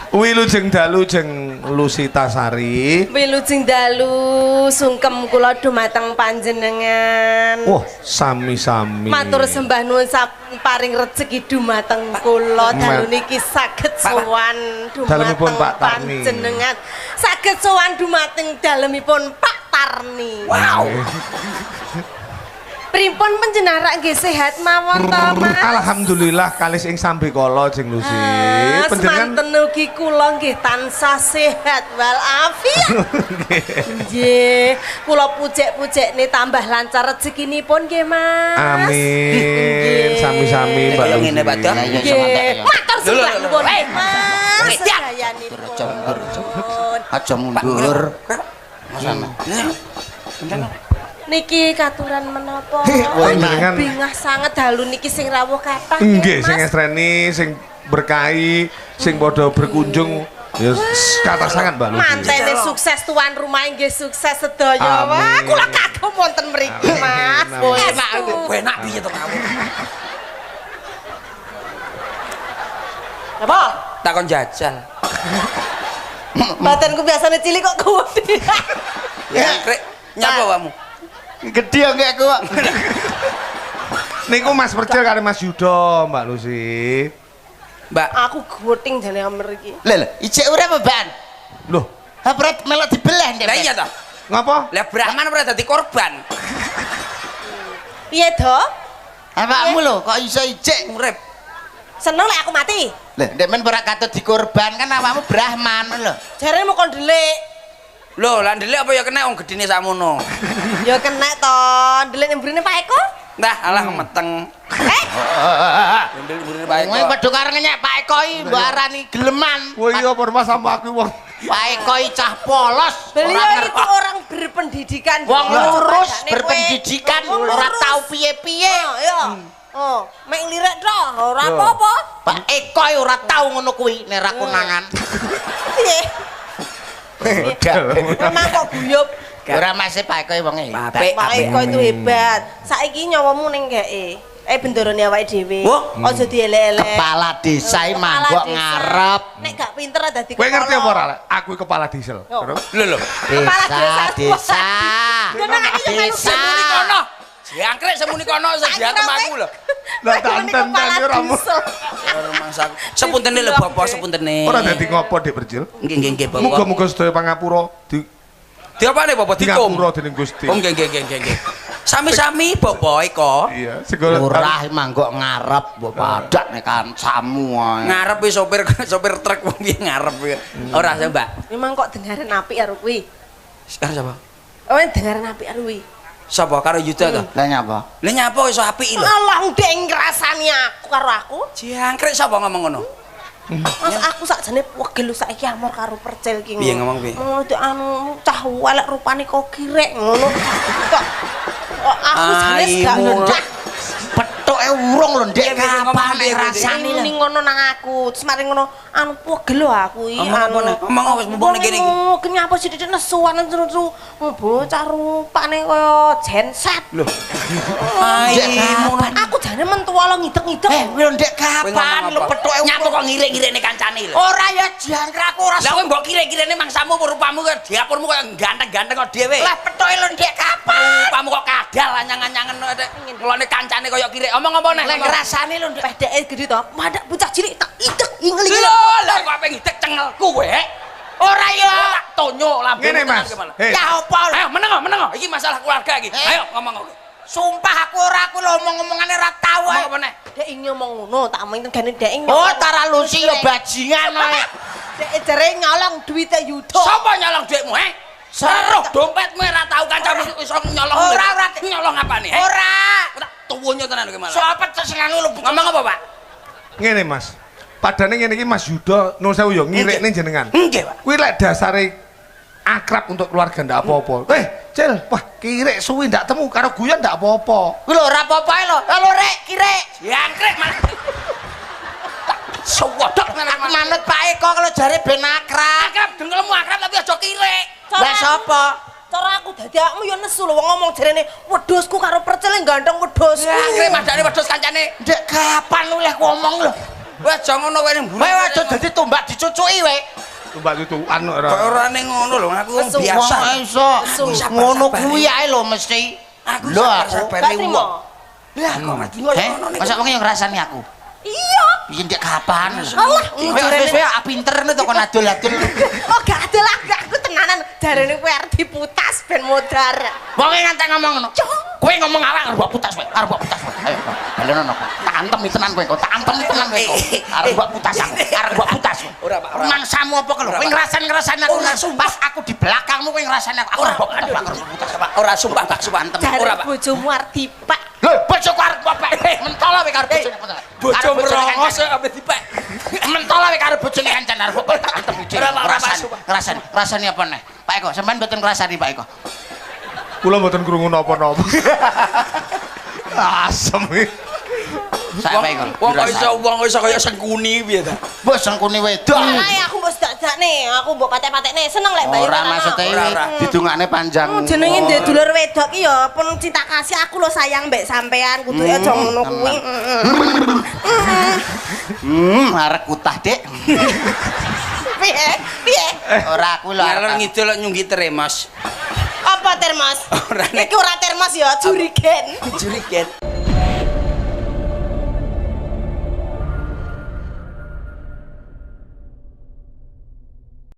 Wilujeng dalu jeng Lusitasari. Wilujeng dalu sungkem kula dumateng panjenengan. Wah, sami-sami. Matur sembah nuwun sampun paring rejeki dumateng kula dalu niki saged sowan dumateng Pak Tarni. Panjenengan. Saged sowan dumateng dalemipun Pak Tarni. Wow. Pripun panjenengan nggih sehat mawon to, Mas? Alhamdulillah kalis ing sambekala jeng Lusi. Panjenengan semanten ugi kula nggih tansah sehat walafiat. Nggih, kula pujek-pujekne tambah lancar rezekinipun nggih, Mas. Amin. Sami-sami Mbak Lusi. Ngene Pak Dok. Nggih. Matur sembah nuwun, Mas. Sedayanipun. Aja mundur. Mas ana. Niki katuran menapa? Bingah sanget dalu niki sing rawuh kathah. Nggih, sing estreni, sing berkahi, sing padha berkunjung ya kathah sangat Mbak Lusi. Mantene sukses tuan rumah nggih sukses sedaya. Wah, kula kagum wonten mriki, Mas. Enak, enak piye to kamu? Apa? Takon jajal. Badanku biasane cilik kok gede. Ya, krek nyapa awakmu? Gede enggak aku kok. Niku Mas Percil karo Mas Yuda, Mbak Lusi. Mbak, aku goting jane amer iki. Lho lho, ijek urip apa, Ban? Loh, ha berat melok dibelah ndek. Lah iya ta? Ngapa? Lah Brahman ora dadi korban. Piye, Do? Awakmu lho kok iso ijek urip. Seneng lek aku mati. Lho, ndek men ora katut dikorban kan awakmu Brahman lho. Jarene mau kon ndelik. Lho, lah ndelik apa ya kena wong gedine sakmono. Ya kena to, ndelik ning mburine Pak Eko. Nah, alah meteng. Eh. Ndelik mburine Pak Eko. Kowe padha karo ngenyek Pak Eko iki mbok arani geleman. Kowe iya apa Mas sama aku wong. Pak Eko iki cah polos, beliau itu orang berpendidikan. Wong lurus berpendidikan ora tau piye-piye. Oh, iya. Oh, mek lirik tok, ora apa-apa. Pak Eko ora tau ngono kuwi nek ra konangan. Piye? Memang kok guyub. Ora Mas Pak Eko wong hebat. Pak Eko itu hebat. Saiki nyawamu ning geke. Bendorone awake dhewe. Aja dielek-elek. Kepala desa iki manggok ngarep. Nek gak pinter dadi kepala. Kowe ngerti apa ora? Aku kepala diesel. Lho lho. Kepala desa. Desa. Kono. Jangkrik semuni kono sejatem aku lho. Lah tak enten ora. Rumangsaku. Sepuntene lho Bapak, sepuntene. Ora dadi ngopo Dik Percil? Nggih nggih nggih Bapak. Muga-muga sedaya pangapura di diapane Bapak dikum. Ngapura dening Gusti. Oh nggih nggih nggih nggih. Sami-sami Bapak Eko. Iya, segala lurah manggok ngarep mbok padak nek kancamu ae. Ngarep iki sopir sopir truk wong piye ngarep ya. Ora sih, Mbak. Memang kok dengaren apik karo kuwi. Karo sapa? Oh, dengaren apik karo kuwi. Sapa karo Yuda to? Lah nyapa? Lah nyapa iso apik lho. Alah ndek ngrasani aku karo aku. Jangkrik sapa ngomong ngono? Mas aku sakjane wegel saiki amor karo Percil iki. Piye ngomong piye? Oh, anu cah elek rupane kok kirek ngono. Kok aku jane gak nyendak. Pethuke urung lho ndek kapan rasane ning ngono nang aku. Terus mari ngono anu wegel lho aku iki. Anu ngomong wis mumpung ning kene iki. Ki nyapa sithik nesuan nesu. Bocah rupane kaya genset. Lho. Aku jane mentua lo ngidek-ngidek. Eh, lho ndek kapan lho pethuke nyapa kok ngirik-ngirikne kancane lho. Ora ya jangkrik aku ora. Lah kowe mbok kirik-kirikne mangsamu apa rupamu kaya dapurmu kaya ganteng-ganteng kok dhewe. Lah pethuke lho ndek kapan? Rupamu kok kadal anyang-anyangen ngelone kancane kaya kirik. Omong apa neh? Lah ngrasane lho ndek pedeke gedhe to. Madak bocah cilik tak idek ingel-ingel. Lho, lah kok ape ngidek cengelku kowe? Ora ya. Tak tonyo lambene. Ngene Mas. Ya apa? Ayo meneng meneng. Iki masalah keluarga iki. Ayo ngomong kowe. Sumpah aku ora aku lho omong-omongane ora tau ae. Ngomong apa neh? Dek ngomong ngono, tak omong tenggane dek. Oh, Tara Lusi ya bajingan ae. Dek jere nyolong duwite Yuda. Sapa nyolong duitmu, he? Seruh dompetmu ora tau kancamu iso nyolong. Ora ora nyolong apane, he? Ora. Tak tuwunyo tenan kowe malah. Sapa sing anu lho ngomong apa, Pak? Ngene, Mas. Padane ngene iki Mas Yuda nuwun sewu ya ngirikne jenengan. Nggih, Pak. Kuwi lek dasare akrab untuk keluarga ndak apa-apa. Cil, wah kirik suwi ndak temu karo guyon ndak apa-apa. Kuwi lho ora apa-apa lho. Lho rek kirik. Jangkrik malah. Sewodok aku manut Pak Eko kalau jare ben akrab. Akrab dengkelmu akrab tapi aja kirik. Lah sapa? Cara aku Dadi awakmu ya nesu lho wong ngomong jarene wedhusku karo percil gandeng wedhusku. Ya akhire madane wedhus kancane. Ndek kapan oleh ku omong lho. Wah aja ngono kowe ning mburi. Kowe aja dadi tombak dicucuki kowe. Tumbak cucukan kok ora. Kok ora ning ngono lho, aku wong biasa. Wong iso. Ngono kuwi ae lho mesti. Aku Lho aku. sabar-sabare Gak trimo. wong. Lah kok mati koyo Eh, ngono niku. masa wong yang ngrasani aku? Iya. Piye ndek kapan? Alah, Kowe wis wis pinter ngono to kon adol-adol. Oh gak adol aku tenanan jarene kowe arep diputas ben modar. Wong e ngantek ngomong ngono. Kowe ngomong awak arep mbok putas kowe, arep mbok putas kowe. Ayo, balenono. Tak antem tenan kowe kok, tak antem tenan kowe kok. Arep mbok putas aku, arep mbok putas. Ora, Pak, ora. Mangsamu apa lho? Kowe ngrasan-ngrasani aku pas aku di belakangmu kowe ngrasani aku. Arep mbok putas, aku arep mbok putas. Pak, ora sumpah, Pak, sumpah. Antem. Ora, Pak. Bojomu arep dipek. Lho, bojoku arep mbok pek. Mentol kowe karo bojone. Bojo merongos ape dipek. Mentol kowe karo bojone kancan arep mbok tak antem bojone. Ora, Pak, ora, Pak, sumpah. Ngrasani, ngrasani apa neh? Pak Eko, sampean mboten ngrasani Pak Eko. Kula mboten krungu napa-napa. Asem iki. Sak Pak Eko. Wong kok iso wong kok iso kaya sengkuni piye ta? Mbok sengkuni wedok. Ae aku mbok sedak-sedakne, aku mbok patek-patekne, seneng lek Mbak Ora maksude Ora, ora. didongakne panjang. Jenenge ndek dulur wedok ki ya pun cinta kasih aku lho sayang mbek sampean kudu aja ngono kuwi. Arek kutah, Dik. Piye? Piye? Ora aku lho. Ngalor ngidul kok nyunggi termos. Apa termos? Ora, Nek. Iki ora termos ya, jurigen. Jurigen.